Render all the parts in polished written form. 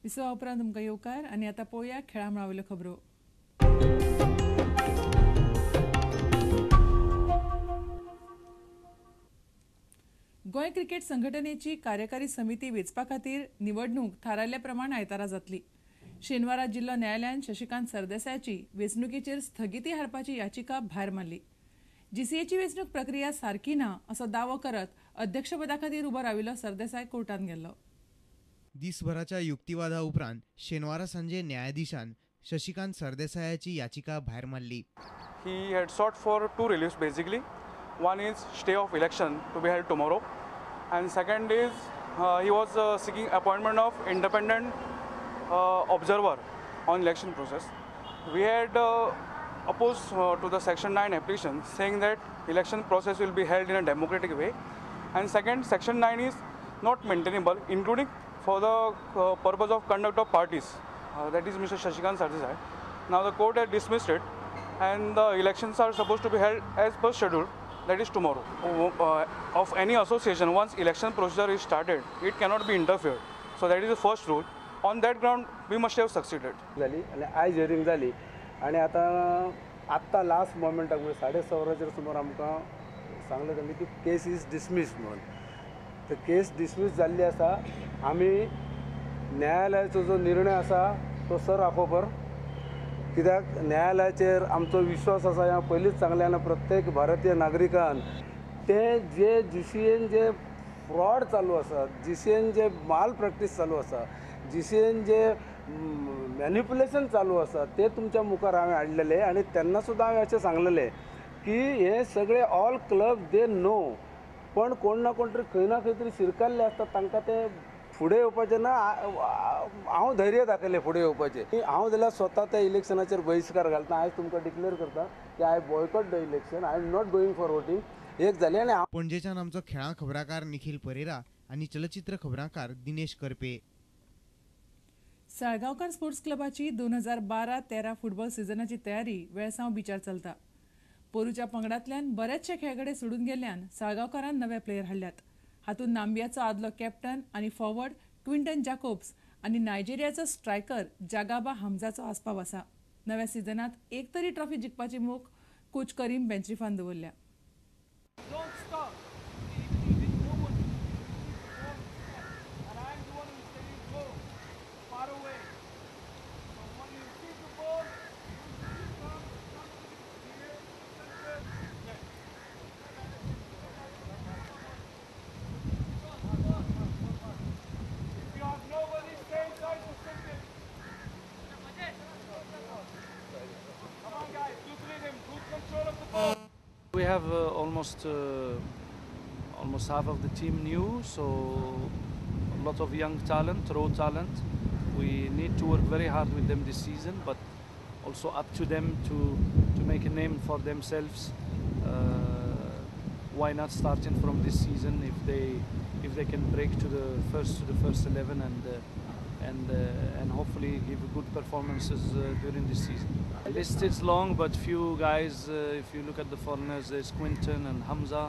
विसवा उपरांत तुमकां येवकार आनी आतां पळोवया खेळा मळावयल्यो खबरो. गोंय क्रिकेट संघटनेची कार्यकारी समिती वेंचपा खातीर निवडणूक थारायल्ल्या प्रमाण आयतारा जातली. शेनवारा जिल्लो न्यायालयान शशिकांत सरदेसायाची वेंचणुकेचेर स्थगिती हाडपाची याचिका भायर मारली. जीसीएची वेंचणूक प्रक्रिया सारकी ना असो दावो करत अध्यक्षपदा खातीर उबो राविल्लो सरदेसाय कोर्टांत गेल्लो. दिसभराच्या युक्तिवादा उपरांत शेनवारा सांजे न्यायाधीशान शशिकांत सरदेसायाची याचिका भायर मारली. He had sought for two reliefs basically. One is stay of election to be held tomorrow, and second is he was seeking appointment of independent observer on election process. We had opposed to the section 9 application, saying that election process will be held in a democratic way, and second, section 9 is not maintainable, including for the purpose of conduct of parties, that is Mr. Shashikant Sardesai. Now the court had dismissed it, and the elections are supposed to be held as per schedule, that is tomorrow. Of any association, once election procedure is started, it cannot be interfered. So that is the first rule. On that ground, we must have succeeded. जाली आनी आयज hearing जाली आनी आतां आत्तां last मोमेंटाक म्हणजे 6:30 वरांचेर सुमार आमकां सांगलें तांणी की केस is dismiss म्हणून. तर केस डिसमीस जाल्ली आसा. आमी न्यायालयाचो जो निर्णय आसा तो सर आफोपर, कित्याक न्यायालयाचेर आमचो विश्वास आसा. ह्या पयलींच सांगलें आनी प्रत्येक भारतीय नागरिकान ते जे जीसीएन जे फ्रॉड चालू आसा, जीसीएन जे माल प्रॅक्टीस चालू आसा, जीसीएन जे मॅनिप्युलेशन चालू आसा ते तुमच्या मुखार हांवें हाडलेले आनी तेन्ना सुद्दां हांवें अशें सांगलेलें की हे सगळे ऑल क्लब दे नो, पण कोण ना कोण तरी खंय ना खंय तरी शिरकाल्ले आसता, तांकां ते फुडें येवपाचें ना. हांव धैर्य दाखयलें फुडें येवपाचें. हांव जाल्यार स्वता त्या इलेक्शनाचेर बहिश्कार घालता. आयज तुमकां डिक्लेअर करता की I boycott the election, I am not going for voting. एक जालें. आनी पणजेच्यान आमचो खेळां खबराकार निखील परेरा आनी चलचित्र खबराकार दिनेश करपे. साळगांवकार स्पोर्ट्स क्लबाची 2012-13 फुटबॉल सिजनाची तयारी वेळसांव बिचार चलता. पोरूच्या पंगडांतल्यान बरेचशे खेळगडे सोडून गेल्ल्यान साळगांवकारान नवे प्लेयर हाडल्यात. हातूंत नांबियाचो आदलो कॅप्टन आनी फॉरवर्ड क्विंटन जाकोब्स आनी नायजेरियाचो स्ट्रायकर जागाबा हमजाचो आस्पाव आसा. नव्या सिजनांत एक तरी ट्रॉफी जिखपाची मोख कोच करीम बेंचरीफान दवरल्या. We have almost half of the team new, so a lot of young talent, raw talent. We need to work very hard with them this season, but also up to them to make a name for themselves. Why not starting from this season if they can break to the first 11 and hopefully give good performances during this season. The list is long, but few guys, if you look at the foreigners, there's Quinton and Hamza.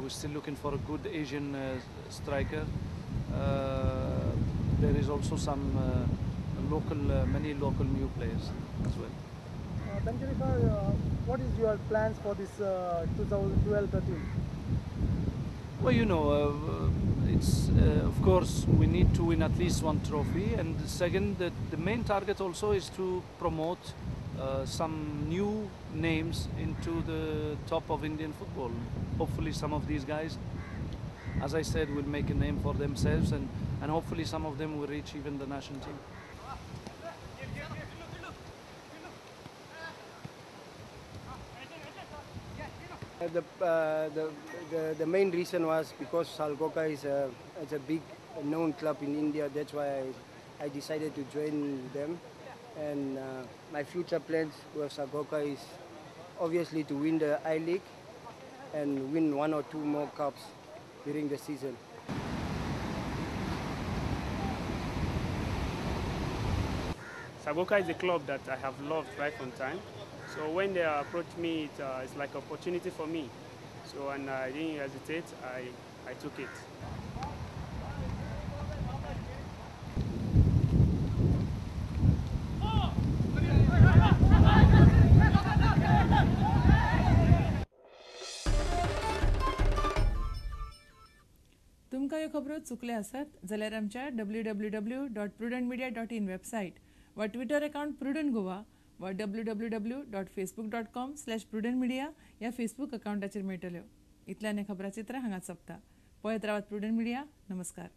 We're still looking for a good Asian striker. There is also some many local new players as well. Bencherifa, what is your plans for this 2012-13? Well, you know, it's of course we need to win at least one trophy, and second, the main target also is to promote some new names into the top of Indian football. Hopefully some of these guys, as I said, will make a name for themselves, and hopefully some of them will reach even the national team. The main reason was because Salgaocar is a big known club in India. That's why I decided to join them. And my future plans with Salgaocar is obviously to win the I-League and win 1 or 2 more cups during the season. Salgaocar is a club that I have loved right from time. So when they approached me, it's like an opportunity for me. So, and I didn't hesitate, I took it. खबरो चुकल्यो आसत जाल्यार आमच्या www.prudentmedia.in website वा Twitter account prudent Goa वा www.facebook.com/prudentmedia ह्या Facebook अकाउंटाचेर मेळटल्यो. इतल्यान हें खबराचित्र हांगा सोंपता. पळयत रावात प्रुडंट मिडिया. नमस्कार.